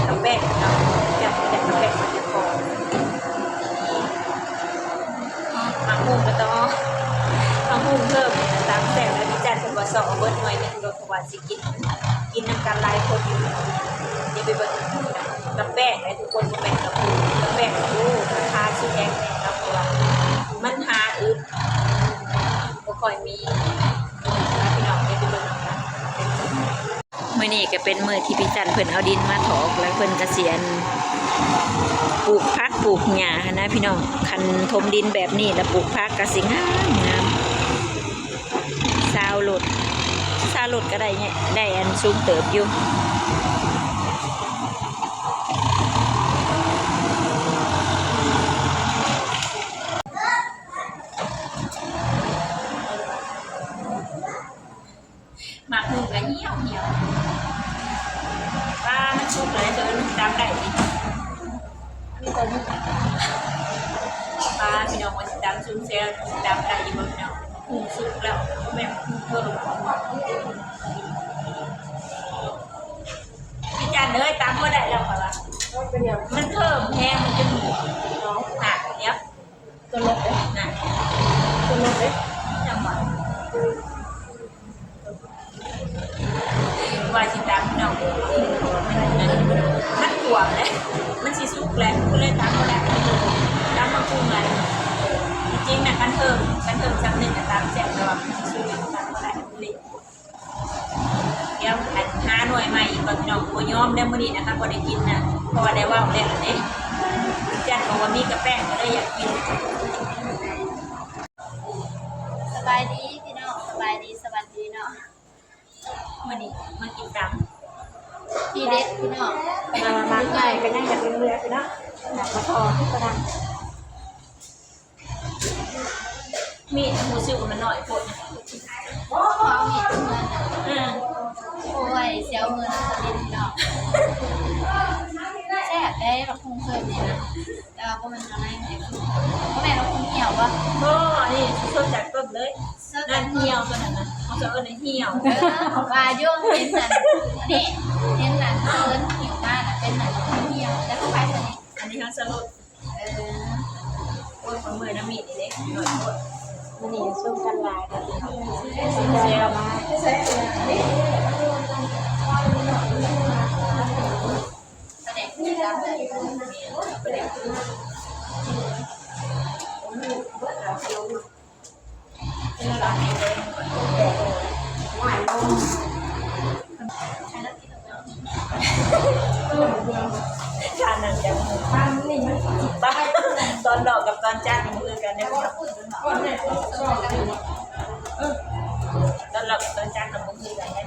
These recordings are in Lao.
ກັບແປ້ງເນາະ ຈັດ ຈັດກັບແປ້ງມັນຈະຫອມ. ໝາກຫຸ່ງກໍຕ້ອງ ໝາກຫຸ່ງເພີ່ມ ຕຳແຊບ ແລ້ວພີ່ຈັນເພິ່ນວ່າຊອກເອົາເບິດໜ່ວຍໜຶ່ງໂລດ ເພາະວ່າຊິກິນ ກິນນຳກັນຫຼາຍຄົນຢູ່. ດຽວໄປເບິ່ງກັບແປ້ງເດີທຸກຄົນ ບໍ່ແມ່ນກັບໝູ່ ກັບແປ້ງ. ໂອ້ ລາຄາຊິແພງແດ່ເນາະ ເພາະວ່າມັນຫາອຶດ ບໍ່ຄ່ອຍມີ. ມາພີ່ນ້ອງ ດຽວໄປເບິ່ງນຳກັນ. ມື້ນີ້ກໍເປັນມື້ທີ່ພີ່ຈັນເພິ່ນເອົາດິນມາຖອກ ແລ້ວເພິ່ນກະຊິ ອັນ ປູກຜັກປູກຫຍ້າຫັ້ນນະພີ່ນ້ອງ. ຄັນຖົມດິນແບບນີ້ລະປູກຜັກກະຊິງາມໆ. ຊາວໂລດ ຊາວໂລດກໍໄດ້ ໄດ້ອັນສູງເຕີບຢູ່. ໝາກຫຸ່ງກໍຫ່ຽວໆ ປາມັນສຸກແລ້ວ ເຊີນຕຳໄດ້ຕິ ມີແຕ່ນີ້ ປາພີ່ນ້ອງ ວ່າຊິຕຳຊຸມແຊວ ຕຳໄດ້ຢູ່ບໍ່ພີ່ນ້ອງ? ໝາກຫຸ່ງສຸກແລ້ວ ບໍ່ແມ່ນໝາກຫຸ່ງເພີ່ມ. ພີ່ຈັນເອີຍ ຕຳບໍ່ໄດ້ແລ້ວຂ້ອຍວ່າ ເປັນຫຍັງ? ມັນເພີ່ມແຮງ ມັນຈະໝູນ ເອົາ ໜັກແລ້ວ. ຕົວລົດເດ້ ນະ ຕົວລົດເດ້ ຈັ່ງຫວະ ວ່າຊິຕຳເນາະ ມັນຖ້ວມເດ້ ມັນຊິສຸກແລ້ວ ກໍເລີຍຕຳບໍ່ໄດ້ ຕຳໝາກຫຸ່ງແລ້ວ. ທີ່ຈິງນະ ຄັນເພີ່ມ ຄັນເພີ່ມຊ້ຳໜຶ່ງນະ ຕຳແຊບ ແຕ່ວ່າມັນຊິສຸກ ຕຳບໍ່ໄດ້ເລະ. ດຽວ ອັນ ຫາໜ່ວຍໃໝ່ອີກກ່ອນພີ່ນ້ອງ ບໍ່ຍອມແລ້ວມື້ນີ້ນະ ຄັນບໍ່ໄດ້ກິນນະ ເພາະວ່າໄດ້ເວົ້າແລ້ວເດ້ ຈັນບອກວ່າມີກະແປ້ງກໍເລີຍຢາກກິນ. ສະບາຍດີພີ່ນ້ອງ ສະບາຍດີ ສະຫວັດດີເນາະ. ມື້ນີ້ມາກິນຕຳ ທີເດັດພີ່ນ້ອງ ເອີ ໝາກໄມ້ກໍຍັງຢາກເຫຼືອໆຢູ່ເນາະ ໝາກກະທ້ອນກໍໄດ້. ມີດຮູ້ສຶກວ່າມັນນ້ອຍໂພດນະ. ໂອ້ ເອົາມີດເມືອນນະ. ອືມ ໂອ້ຍ ເສຍເງິນເລີຍພີ່ນ້ອງ. ແຊບເດ້ ໝາກຫຸ່ງເພີ່ມນີ້ນະ ແຕ່ວ່າບໍ່ແມ່ນເຂົ້າໃນ ບໍ່ແມ່ນໝາກຫຸ່ງຫ່ຽວບໍ່? ບໍ່ ອັນນີ້ສົດຈາກຕົ້ນເລີຍ. ນັ້ນຫ່ຽວຕົວນັ້ນນະ ເຂົາເອີ້ນຫ່ຽວ. ເອີ ວ່າຢູ່ ເຫັນອັນນີ້ ເຫັນອັນເພິ່ນຫິ້ວມານະ ເປັນອັນຫ່ຽວ ແລ້ວເຂົາຂາຍເທົ່າໃດ? ອັນນີ້ທັງສະຫຼຸດ. ເອີ ໂອ້ຍ ຂ້ອຍເມື່ອຍນຳມີດນີ້ເດ້ ໜ້ອຍໂພດ. ມື້ນີ້ຊຸມກັນຫຼາຍເດ້ ເຊວມາ ປາແດກຄືກັນເລີຍ ປາແດກຄືກັນ. ທ່ານນັ້ນຈະ ຕອນຫຼອກກັບຕອນຈັດນີ້ບໍ່ຄືກັນເດ້ ຕອນຫຼອກກັບຕອນຈັດນະບໍ່ຄືກັນເດ້.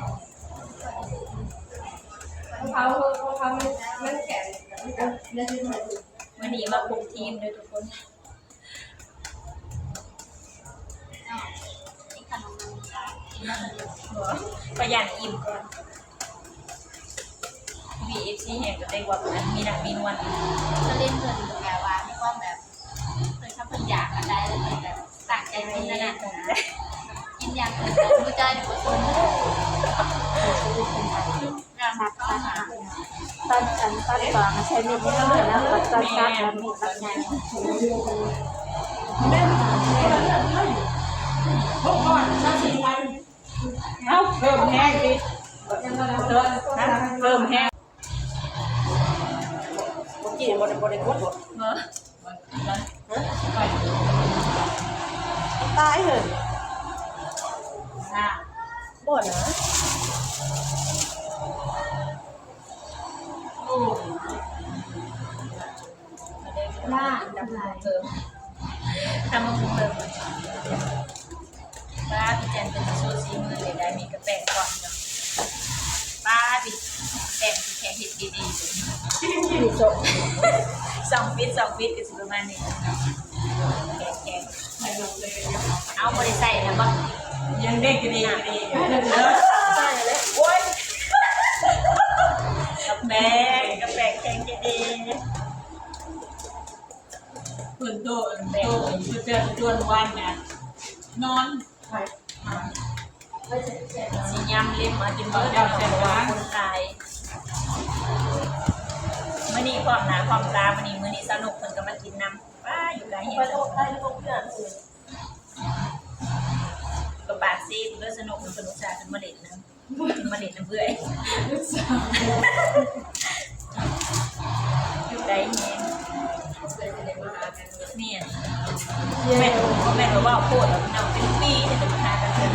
ມື້ນີ້ມາຄົບທີມເດີທຸກຄົນ. ເອົາ ອີກຂະໜົມໜຶ່ງ ບໍ່ ຂ້ອຍຢ້ານອີ່ມກ່ອນ. ມີເອັຟຊີແຮງກໍໄດ້ວ່າ ມີນັກມີນວນ. ສະລິນເພິ່ນແບບວ່າ ມີຄວາມແບບ ເພິ່ນ ຖ້າເພິ່ນຢາກອັນໃດ ເພິ່ນແບບຕັ້ງໃຈກິນອັນນັ້ນນະ ກິນຢ່າງອື່ນບໍ່ໄດ້ບໍ່ສົນ. ຕັດ ຕັດ ຕັດ ຕອນ ຕອນຕອງໃສ່ມີດນ້ອຍເນາະ ຕອນຕັດແລ້ວມີດຕັດໃຫຍ່. ເອົາ ເພີ່ມແຮງອີກ ເພີ່ມແຮງ. ເມື່ອກີ້ບໍ່ໄດ້ ບໍ່ໄດ້ກົດບໍ່? ເອີ. ຮະ? ຕາຍເຮີ້ຍ. ບໍ່ນະ. ໂອ້ ລ້ານ ເອີ ທຳມາເພີ່ມ. ປ້າ ພີ່ຈັນເປັນໂຊຊີມືເລີຍ ໄດ້ມີກະແປງກ່ອນເນາະ. ປ້າ ພີ່ແປງ ພີ່ແຂກເຮັດເກເດ ມີໂຊ ສອງຟິດ ສອງຟິດກໍຊິປະມານນີ້ເນາະ. ແຂກ ແຂກ ເອົາ ບໍ່ໄດ້ໃສ່ນຳບໍ່? ຍັງເດ້ ກະເດ ກະເດ ໃສ່ເລີຍ. ໂອ້ຍ ກະແປງ ກະແປງແຂງເກເດ. ເພິ່ນໂຕ ໂຕ ເພິ່ນຈະຈວນວັນນະ ນອນ ຊິຍຳເລັມມາຈົນເບິດ ເຈົ້າ ເພາະວ່າຄົນຫຼາຍ. ພ້ອມໜ້າພ້ອມຕາ ມື້ນີ້ ມື້ນີ້ສາວນົກເພິ່ນກໍມາກິນນຳ. ປ້າ ຢູ່ໄກແຮງ ໄປໂລດ ໄປໂລດ ເພື່ອນ ກໍປາກເຊພຸ້ນເດີ ສະໜຸກ ເພິ່ນອຸດສ່າເພິ່ນມາເຫຼັ້ນນຳ ເພິ່ນມາເຫຼັ້ນນຳເອື້ອຍ ຢູ່ໄກແຮງ. ແມ່ນ ແມ່ນ ບໍ່ແມ່ນວ່າເວົ້າໂພດດອກພີ່ນ້ອງ ເປັນປີແລ້ວຈະມາຫາກັນເທື່ອ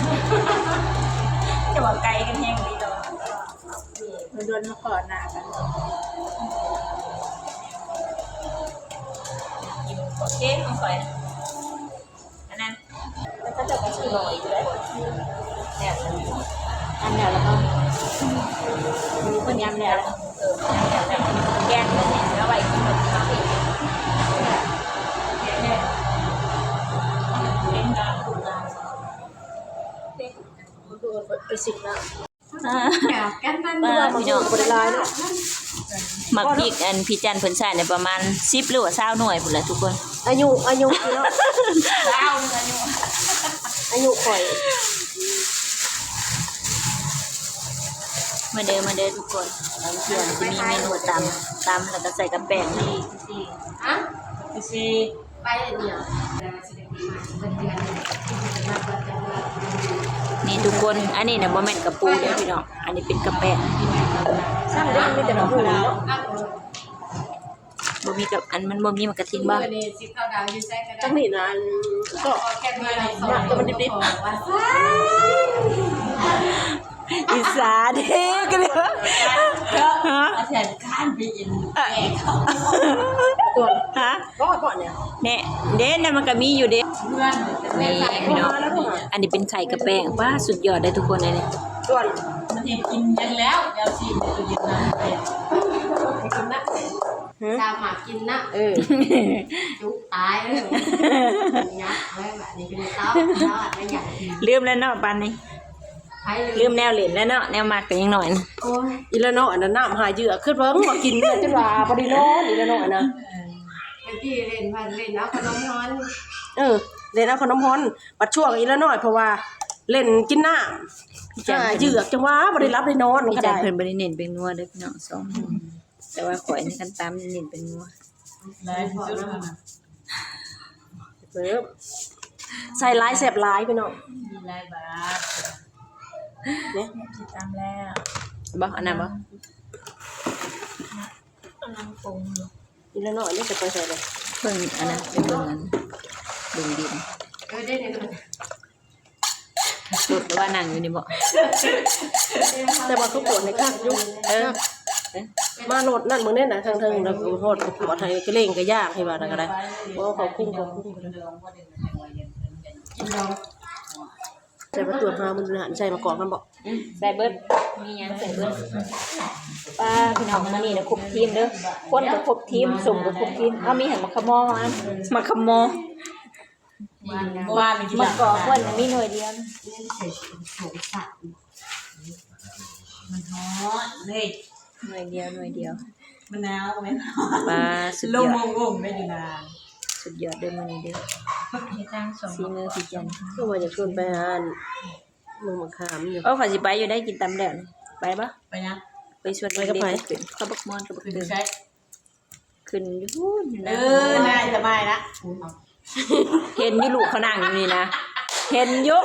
ຈະວ່າໄກກັນແຮງອີ່ຫຼີດອກ. ໂດນໆ ມາພໍ້ໜ້າກັນ. ໂອເຄ ຂອງຂ້ອຍ ອັນນັ້ນ ແລ້ວເຂົາເຈົ້າກໍຊື້ໜ້ອຍຢູ່ເດ້ ແລ້ວ ອັນແລ້ວ ແລ້ວກໍ ເພິ່ນຍຳແລ້ວ ເອີ ຍຳແລ້ວ ແລ້ວແກງເພິ່ນນີ້ ເອົາໄວ້ກິນກັບເຂົ້າອີກ ແກງແລ້ວ ເປັນການ ເປັນ ເປັນ ເປັນສິບນະ. ອ່າ ແກງກັນ ວ່າພີ່ນ້ອງ ບໍ່ໄດ້ຫຼາຍເນາະ ໝາກພິກອັນພີ່ຈັນເພິ່ນໃສ່ນີ້ປະມານສິບ ຫຼືວ່າຊາວໜ່ວຍພຸ້ນແຫຼະທຸກຄົນ. ອາຍຸ ອາຍຸພີ່ນ້ອງ ຊາວ ອາຍຸ ອາຍຸຂ້ອຍ. ມາເດີ ມາເດີທຸກຄົນ ຕອນທ່ຽງຊິມີເມນູຕຳ ຕຳແລ້ວກໍໃສ່ກັບແປ້ງ ອະ ຊິ ໄປເລີຍ. ນີ້ທຸກຄົນ ອັນນີ້ນະບໍ່ແມ່ນກະປູເດີພີ່ນ້ອງ ອັນນີ້ເປັນກະແປ້ງ. ຊ່າງເດ້ ມີແຕ່ໝາກຫຸ່ງເນາະ ບໍ່ມີກະ ອັນ ມັນບໍ່ມີໝາກກະທິນບໍ່? ຈັກນີ້ນະ ອັນ ກໍ ໝາກຕົວມັນດິບໆ. ອິດສາເດ້ ກໍເລີຍວ່າ ຮະ ແທນການໄປກິນແກງເຂົາ ຕົວ ຮະ ກໍເພາະນີ້ ແນ່ ເດ້ ນັ້ນມັນກໍມີຢູ່ເດ້ ເພື່ອນ ນີ້ພີ່ນ້ອງ ອັນນີ້ເປັນໄຂ່ກັບແປ້ງ ປ້າ ສຸດຍອດເດ້ທຸກຄົນເອີຍ ສ່ວນ ມັນເຮັດກິນຍັງແລ້ວ ດຽວຊິຢູ່ເຢັນນຳ ໄປກິນນະ ສາມາດກິນນະ ເອີ ຈຸຕາຍເລີຍ ຍັກເລີຍບາດນີ້ ເປັນເຕົ້າ ເຈົ້າໄດ້ຍັກ ລືມແລ້ວເນາະ ປານນີ້ ໃຜລືມ ລືມແນວຫຼິ້ນແລ້ວເນາະ ແນວມັກກໍຍັງໜ້ອຍນະ. ໂອ້ຍ ອີລະນ້ອຍນະ ນ້ຳຫາເຍືອກ ຄິດວ່າ ອື ວ່າກິນແລ້ວ ຈົນວ່າບໍ່ໄດ້ນອນ ອີລະນ້ອຍນະ. ເອີ ແຕ່ກີ້ຫຼິ້ນ ເພິ່ນຫຼິ້ນເອົາຂະໜົມຮ້ອນ ເອີ ຫຼິ້ນເອົາຂະໜົມຮ້ອນ ບັດຊ່ວງອີລະນ້ອຍ ເພາະວ່າຫຼິ້ນກິນນ້ຳ ຫາເຍືອກ ຈັ່ງວ່າບໍ່ໄດ້ຫຼັບໄດ້ນອນ ພີ່ຈັນກໍໄດ້ ເພິ່ນບໍ່ໄດ້ເນັ້ນແປ້ງນົວເດີພີ່ນ້ອງ ສອງ ແຕ່ວ່າຂ້ອຍນີ້ຄັນຕຳນີ້ເນັ້ນແປ້ງນົວ ຫຼາຍທີ່ສຸດແລ້ວນະ ເອີ ໃສ່ຫຼາຍແຊບຫຼາຍພີ່ນ້ອງ ມີຫຼາຍບາດ ເດ້ ຊິຕຳແລ້ວ ບໍ່ ອັນນັ້ນບໍ່ ກຳລັງປຸງຢູ່ ອີລະນ້ອຍນີ້ຈະໄປໃສເດ້ ເບິ່ງອັນນັ້ນ ໄປເບິ່ງອັນ ເບິ່ງດິນ ເອີ ໄດ້ ໄດ້ ລົດວ່ານັ່ງຢູ່ນີ້ບໍ່ ແຕ່ວ່າທຸກຄົນນີ້ຄັກຢູ່ ເອີ ມາລົດນັ້ນມື້ນີ້ນະ ທາງເທິງແລ້ວກໍຮອດປະກວດ ໃຫ້ກະເລັ່ງກະຢ່າງ ໃຫ້ວ່ານັ້ນກໍໄດ້ ໂອ້ ເຂົ້າຄຸ້ມ ເຂົ້າຄຸ້ມ ກິນດອງ ໃສ່ປາຕົວຫາມື້ນັ້ນ ໃສ່ມະກອກນຳບໍ່ ອື ໃສ່ເບິດ ມີຫຍັງໃສ່ເບິດ ປ້າ ພີ່ນ້ອງ ມື້ນີ້ນະຄົບທີມເດີ ຄົນກໍຄົບທີມ ສົ້ມກໍຄົບທີມ ເອົາ ມີຫຍັງ ໝາກຂະມໍ ໝາກຂະມໍ ຫວານ ໝາກກອກເພິ່ນມີໜ່ວຍດຽວ ມັນຮ້ອນເດ້ ໜ່ວຍດຽວ ໜ່ວຍດຽວ ມັນໜາວ ແມ່ນ ປ້າ ສຸດຍອດ ລົມວົງໆ ໄດ້ຢູ່ນາ ສຸດຍອດເດີມື້ນີ້ເດີ ເຮັດທາງສອງ ສີມືພີ່ຈັນ ຄືວ່າຢາກຊວນໄປຫາອັນ ເມືອງມະຂາມຢູ່ ໂອ້ ຂ້ອຍຊິໄປຢູ່ໄດ໋ ກິນຕຳແລ້ວນີ້ ໄປບໍ່? ໄປຫຍັງ? ໄປຊວນ ໄປກັບໃຜ? ເດັກໆ ຂຶ້ນ ກັບບັກມ່ອນ ກັບບັກເຕີ ຂຶ້ນຢູ່ພຸ້ນ ຢູ່ນະ ເອີ ນາຍສະບາຍລະ ເຫັນຢູ່ລູກເຂົານັ່ງຢູ່ນີ້ນະ ເຫັນຢູ່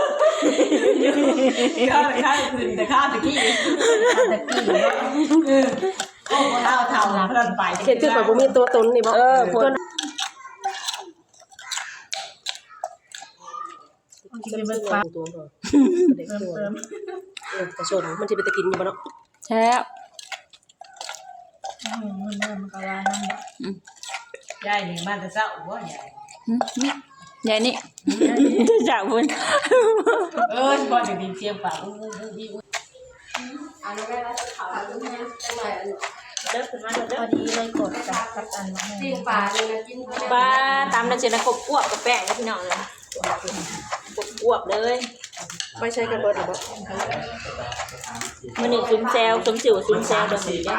ຂ້າ ຂ້າຂຶ້ນແຕ່ຂ້າຕະກີ້ ຕະກີ້ເນາະ ເອີ ໂອ້ ເຖົ້າ ເຖົ້າ ເພິ່ນໄປ ເຫັນຄືຂ້ອຍບໍ່ມີຕົວຕົນນີ້ບໍ່? ເອີ ຄົນ ມັນຊິເປັນເບິດປາກ ຕົວເພິ່ນ ເອີ ປາສົ້ມ ມັນຊິເປັນຕາກິນຢູ່ບໍ່ເນາະ? ແຊບ ອືມ ມັນ ມັນກໍວ່ານຳ ອືມ ຍາຍນີ້ມາແຕ່ເຊົ້າບໍ່ຍາຍ? ຫືມ ຍາຍນີ້ ຈາກພຸ້ນ ເອີ ຊິບໍ່ໄດ້ຍິນສຽງປາກ ອຸ້ຍ ອຸ້ຍ ອຸ້ຍ ອຸ້ຍ ເດີ ຂຶ້ນມາເດີ ພໍດີເລີຍ ກົດກັບ ກັບອັນໝາກຫຸ່ງ ປີ້ງປານີ້ນະກິນ ປາຕຳແລ້ວຊິໄດ້ຄົບຄວບກັບແປ້ງເດີພີ່ນ້ອງເອີຍ ຄົບຄວບເລີຍ ໄປໃຊ້ກັນເບິດແລ້ວບໍ່? ມື້ນີ້ຊຸມແຊວ ຊົມຊິວຊຸມແຊວເດີມື້ນີ້ເດີ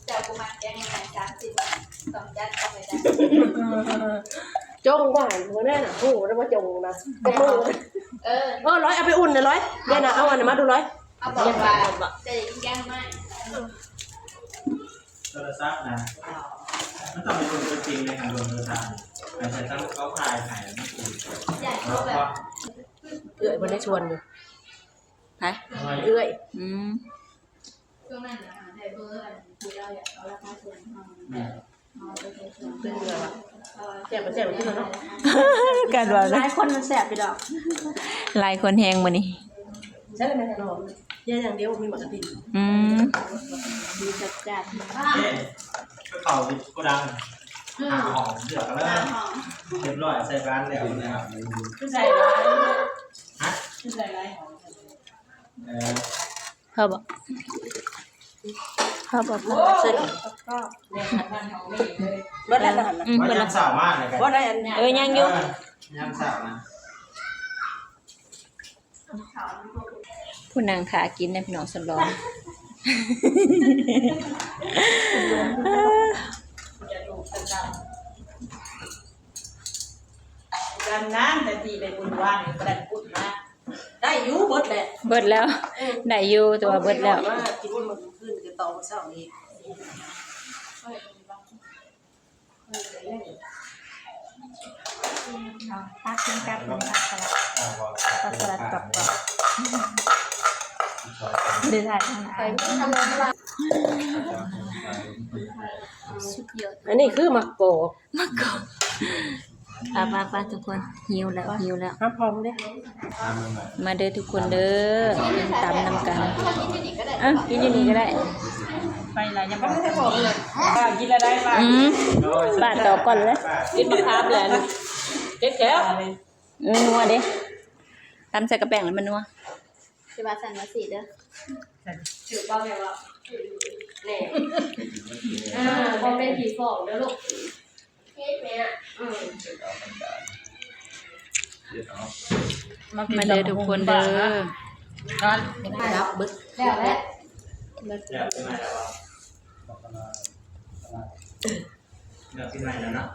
ເຈົ້າບໍ່ມັກແກງໜໍ່ໄມ້ສາມສິບ ຕ້ອງຈັດເຂົ້າໄປ ຈົ່ງວ່າມື້ນັ້ນນະ ຮູ້ແລ້ວວ່າຈົ່ງນະ ເອີ ເອີ ລອຍ ເອົາໄປອຸ່ນນະລອຍ ເດນະ ເອົາອັນນັ້ນມາດູລອຍ ເອົາບອກວ່າຈະກິນແກງໜໍ່ໄມ້. ໂທລະສັບນະ ມັນຕ້ອງເປັນຄົນຕົວຈິງໃນການລົງໂທລະສັບ ແຕ່ຖ້າເຂົາຖ່າຍໃຫ້ມັນຄື ເອື້ອຍເພິ່ນໄດ້ຊວນຢູ່ ໃຜ? ເອື້ອຍ ອືມ ຊ່ວງນັ້ນນະ ໄດ້ເບີອັນຜູ້ລາວຢາກເອົາລາຄາສ່ວນເຮົາ ແມ່ນ ເປັນເທື່ອວ່າ ແຊບບໍ່ແຊບກິນເນາະ ກັນວ່າ ຫຼາຍຄົນມັນແຊບຢູ່ດອກ ຫຼາຍຄົນແຮງມື້ນີ້ ໃຊ່ແມ່ນເນາະ ຢ່າງດຽວມີໝາກກະທິນ ອືມ ມີຈັດຈ້ານ ເຂົ້າໂກດັງ ຫ້າຫ້ອງ ເລືອກເອົາເລີຍ ຫ້າຫ້ອງ ຮຽບຮ້ອຍ ໃສ່ບາດແລ້ວນະ ຄືໃສ່ຫຼາຍ ຮະ ຄືໃສ່ຫຼາຍຫ້ອງ ເອີ ພໍບໍ່? ພໍບໍ່? ເບິດແລ້ວ ອືມ ເບິດແລ້ວ ບໍ່ໄດ້ອັນ ເອີ ຍັງຢູ່ ເອີ ຍັງສາວນະ ຜູ້ນັ່ງຖ້າກິນນະພີ່ນ້ອງ ສຳລອງ ການງານແຕ່ທີ່ໄດ້ບຸນວານນີ້ບໍ່ໄດ້ປຸດມາ ໄດ້ຢູ່ ເບິດແຫຼະ ເບິດແລ້ວ ເອີ ໄດ້ຢູ່ ແຕ່ວ່າເບິດແລ້ວ ມາກິນມື້ຄືນກໍຕໍ່ມື້ເຊົ້າອີກ ເອົາ ຕັກກິນກັບ ປັກສະຫຼັດ ປັກສະຫຼັດກອບໆ ບໍ່ໄດ້ຖ່າຍທາງໜ້າ ສຸດຍອດ ອັນນີ້ຄືໝາກກອກ ໝາກກອກ ໄປໆໆ ທຸກຄົນ ຫິວແລ້ວ ຫິວແລ້ວ ຫາພ້ອມເດ້ ມາເດີທຸກຄົນເດີ ກິນຕຳນຳກັນ ເອົ້າ ກິນຢູ່ນີ້ກໍໄດ້ ໄປຫຼາຍຍັງບໍ່ ກິນແລ້ວໄດ້ ອືມ ປ້າຕໍ່ກ່ອນເລີຍ ກິນໝາກຂາມແຫຼະ ເຈັບແຂ້ວ ມັນນົວເດ້ ຕຳໃສ່ກະແປ້ງແລ້ວມັນນົວ ຊິວ່າຊັ້ນວ່າຊີ້ເດີ ຖືກບໍ່ແມ່ນບໍ່ ແນ່ ເອີ ບໍ່ແມ່ນຜີຟ້ອງເດີລູກ ເຮັດແມ່ ອືມ ມາເດີທຸກຄົນເດີ ໄດ້ແລ້ວ ເບິດແລ້ວ ເບິດແລ້ວ ເລືອກປີໃໝ່ແລ້ວເນາະ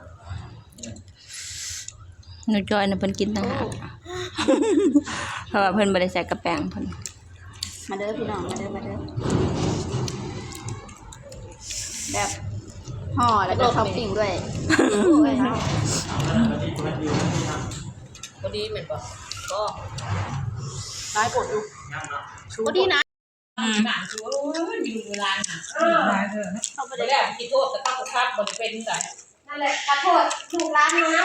ໜູຈ້ອຍນະ ເພິ່ນກິນຕ່າງຫາກ ເພາະວ່າເພິ່ນບໍ່ໄດ້ໃສ່ກະແປ້ງເພິ່ນ ມາເດີພີ່ນ້ອງ ມາເດີ ມາເດີ ແບບຫໍ່ແລ້ວກໍທັອບປິ້ງດ້ວຍ ພໍດີແມ່ນບໍ່ ກໍຫຼາຍໂພດຢູ່ ພໍດີນະ. ອືມ ເອີ ເຂົາບໍ່ໄດ້ ຊິໂທດແຕ່ເຂົາກໍພັດບໍ່ໄດ້ເປັນໃດ ນັ້ນແຫຼະ ຂໍໂທດລູກຫຼານເຮົານຳ